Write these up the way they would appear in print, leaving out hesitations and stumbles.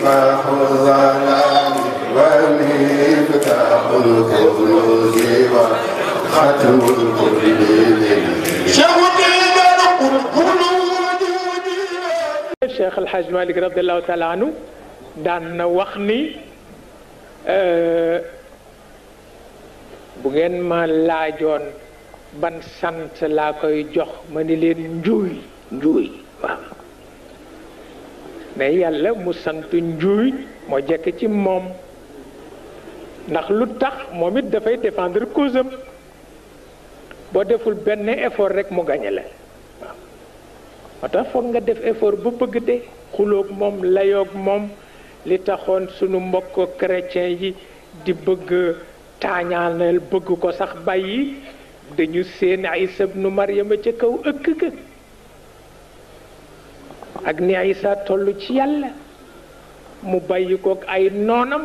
مصباح الظلام ومفتاح الكنوز وختم الكل Cheikh El Hadj Malick radiallahu taala anhu daan na wax ni bu ngeen ma laajoon ban sant laa koy jox ma ni leen njuuy njuuy waaw mais yàlla mu sant njuuy moo jekk ci moom ndax lu tax moom it dafay défendre cause am boo deful benn effort rek mu gañe la waaw moo tax foog nga def effort bu bëgg de xuloog moom layoog moom li taxoon sunu mbokk chrétien yi di bëgg taañaanal bëgg ko sax bàyyi dañu seen Isa ibnu Maryama ca kaw ëkk ga ak ni Isa toll ci yàlla mu bàyyi kook ay noonam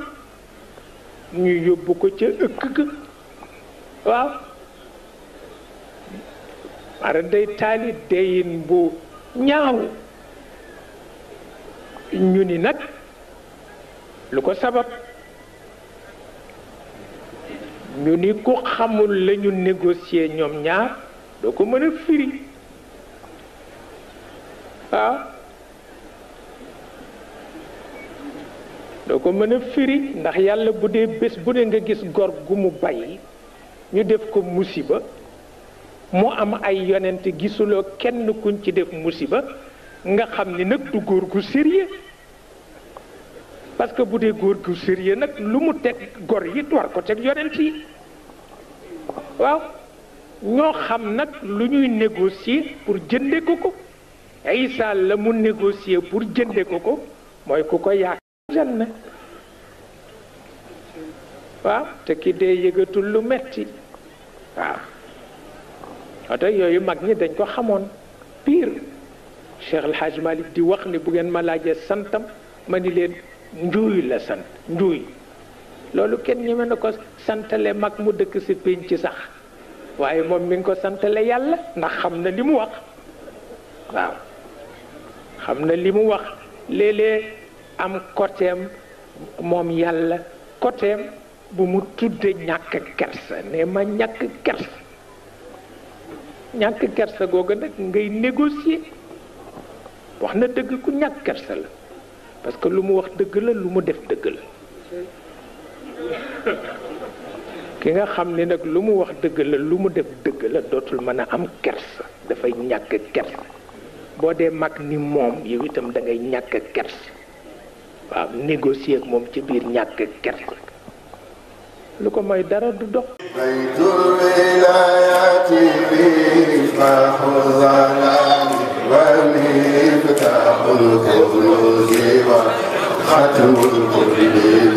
ñu yóbbu ko ca ëkk ga waaw mara day taali deyin bu ñaaw ñu ni nag lu ko sabab ñu ni ku xamul lañu négocier ñoom ñaar doo ko mën a firi waaw doo ko mën a firi ndax yàlla bu dee bés bu ne nga gis gor gu mu bàyyi ñu def ko musiba mu am ay yonent gisuloo kenn kuñ ci def musiba nga xam ni nag du góor gu sérieux parce que bu dee góor gu sérieux nag lu mu teg gor yi war ko teg yonent yi waaw ñoo xam nag lu ñuy négocier pour jënde ko ko Isa la mu négocier pour jënde ko ko mooy ku ko yaakaar janna waaw te ki dee yëgatul lu metti waaw oto yooyu mag ñi dañ ko xamoon pire Cheikh El Hadj Malick di wax ni bu ngeen ma laajee santam ma ni leen njuuy la sant njuuy loolu kenn ñeme na ko santale mag mu dëkk si pénc ci sax waaye moom mi ngi ko santale yàlla ndax xam na li mu wax waaw xam na li mu wax léeg-léeg am côtéem moom yàlla côtéem bu mu tudde ñàkk kersa ne ma ñàkk kersa ñàkk kersa googu nag ngay négocier wax na dëgg ku ñàkk kersa la parce que lu mu wax dëgg la lu mu def dëgg la ki nga xam ni nag lu mu wax dëgg la lu mu def dëgg la dootul mën a am kersa dafay ñàkk kersa boo dee mag ni moom yow itam da ngay ñàkk kersa waaw négocier ak moom ci biir ñàkk kersa lu ko mooy dara du dox baytul wilaayati miftaah az-zalaam wa miftaahul kunuuz wa xatmul kulli